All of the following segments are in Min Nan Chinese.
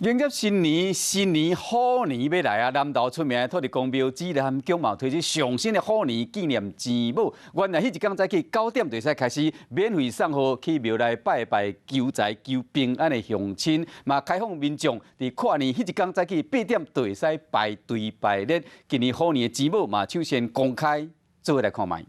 迎接新年，新年虎年欲來啊！南投出名的土地公廟紫南宮嘛，推出上新的虎年紀念錢母。原來彼一工早起9點就會使開始免費送予去廟內拜拜求財求平安的鄉親，嘛開放民眾佇跨年彼一工早起8點就會使排隊排列。今年虎年的錢母嘛，搶先公開做伙來看覓。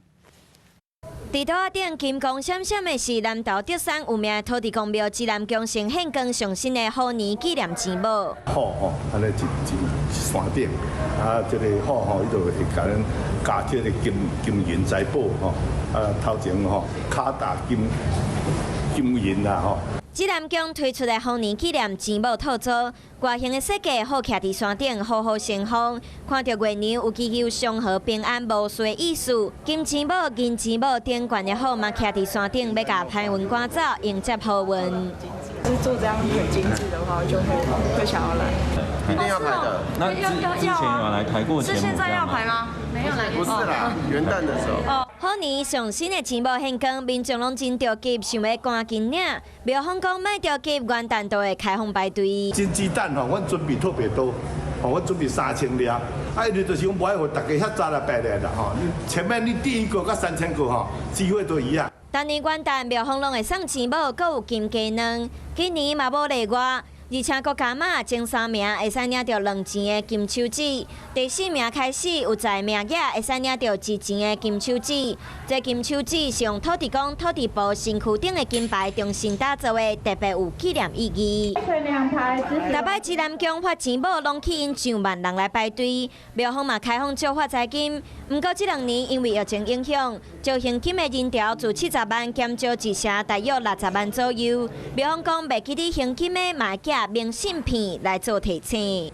佇桌仔頂金光閃閃的是南投竹山有名的土地公廟紫南宮呈獻光上新的虎年紀念錢母。虎吼，按呢一一山頂，啊，這個虎吼，伊就會共咱加這個金金銀財寶吼，啊，頭前吼，跤踏金金銀啦吼。紫南宮推出的虎年紀念錢母套組，外形的設計虎徛佇山頂，虎虎生風，看著月娘有祈求祥和平安無事的意思。金錢母、銀錢母頂懸的虎嘛徛佇山頂，欲共歹運趕走，迎接好運。是做這樣很精緻的話，就會想要來。一定要排的。那之前有來排過錢是現在要排嗎？沒有來。不是啦，元旦的時候。虎年上新的錢母獻光，民眾攏真著急，想欲趕緊領。廟方講莫著急，元旦就會開放排隊。金雞蛋吼，阮準備特別多，吼，阮準備3000粒。啊，因為就是講無愛予大家遐早來排來啦，吼。前面你第一個佮3000個吼，機會都一樣。逐年元旦廟方攏會送錢母，閣有金雞卵。今年嘛無例外，而且閣加碼前三名會使領著2錢的金手指，第四名開始有在名額會使領著1錢的金手指。這金手指是用土地公、土地婆身軀頂的金牌重新打造的，特別有紀念意義。逐擺紫南宮發錢母，攏吸引上萬人來排隊，廟方嘛開放借發財金。毋過這2年因為疫情影響，招現金的人潮自70萬減少一成，大約60萬左右。廟方講袂記得現金的，嘛會寄明信片來做提醒。